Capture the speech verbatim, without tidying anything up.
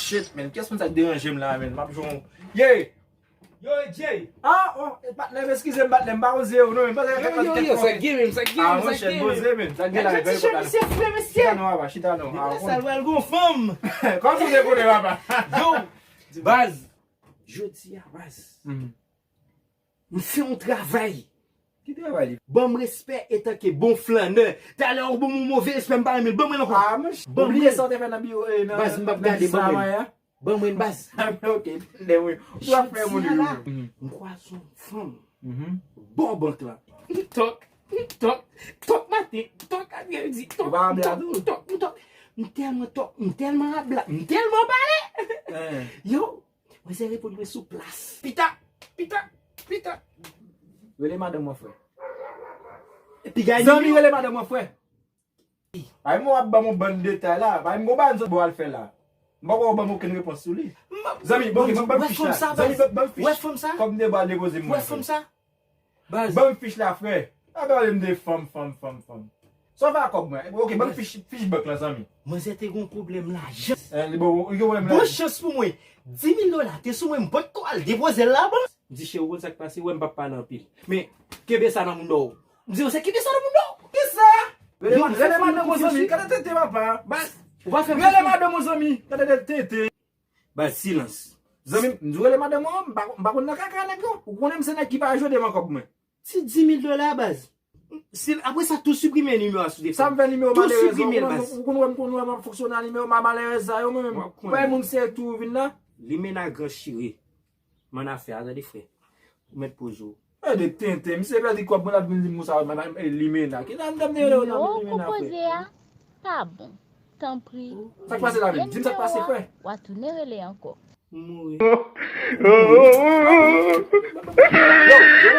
Shit, man. Kiyès moun sa k deranje m la, man? M ap jwenn. Yeah! Yo, Jay! Ah, oh, patnè m, eskize m, patnè m, m pa konn se ou non, men m panse yo, yo, yo, sa k gen menm, sa k gen menm, sa k gen menm. Ah, monchè, poze, man. Sa k gen la, mesye, mesye, frè, mesye. Chita non, papa, chita non. Ah, sa l pral gon fanm. Kòmsi w te konnen, papa? Yo, baz, jodi a, baz. M fè yon travay. Ki travay li? Ban m respè etanke bon flannè. Talè ou ban m yon move respè, m pa renmen l. Ban m l ankò. Ah, monchè. Ban m li. Ou bliye sa w te fè nan biwo, eh, nan, baz, m p ap gade, ban m l. Ban m l, baz. Ah, ok, tande wi. Ou ap fè moun ri wi. M kwaze yon fanm. Bò bank la. M tòk, m tòk, tòk maten, tòk apremidi, tòk, m tòk, m tòk, m tòk. M tèlman tòk, m tèlman ap blaze, m tèlman pale. Yo, mwen se reponn mwen sou plas. Pita, pita, pita. Rele madanm mwen, frè. Zanmi, rele madanm mwen, frè. Ay, mwen w ap ban m yon bann detay la. Ay, mwen, bon, bagay m sot bò al fè la. M pa wè w ban m okenn repons sou li. Zanmi, bon, ok, ban m fich la. Zanmi, ban m fich. Kòb m te bò al depoze m. Wè fanm sa? Baz. Ban m fich la, frè. Pa pale m de fanm, fanm, fanm, fanm. Sa w fè ak kòb mwen? Ok, ban m fich, fich bank lan, zanmi. Manzè te gon pwoblèm lajan. Eh, li bon, li gen pwoblèm lajan. Bon chans pou mwen. Dis mil dola te sou mwen, m potko al depoze l labank. M di, cheri, ou konn sa k pase? Wè, m p ap pale anpil. Men, kenbe sa nan mouda w. M di, se kenbe sa nan mouda w. Kisa? Rele madanm ou, zanmi. Gade tenten, papa. Baz, ou pa fè m konfyans. Rele madanm ou, zanmi. Gade tenten. Baz, silans. Zanmi, m di w rele madanm ou, m pa, m pa konn nan kaka nèg yo. Ou konnen m se nèg ki pa jwe devan kòb mwen. Ti dis mil dola, baz. Si, apre sa, tou siprime nimewo a sou telefòn. Sa m fè nimewo malerèz la, ou konn wè m, ou konn wè m, konn wè m ap fonksyone a nimewo malerèz sa yo, mwen menm. Wè moun se tou vin la. Limena gran chire. M annafè a, tande frè. Ou mèt poze w. E de tenten, misye pèdi kòb mwen, l ap vin di m konsa, madanm, e, Limena. Ki nan dam de yo, nan Limena, frè? Nimewo w konpoze a pa bon. Tanpri, sa k pase la menm? Di m sa k pase, frè. W a tounen rele ankò. M mouri. Yo, yo,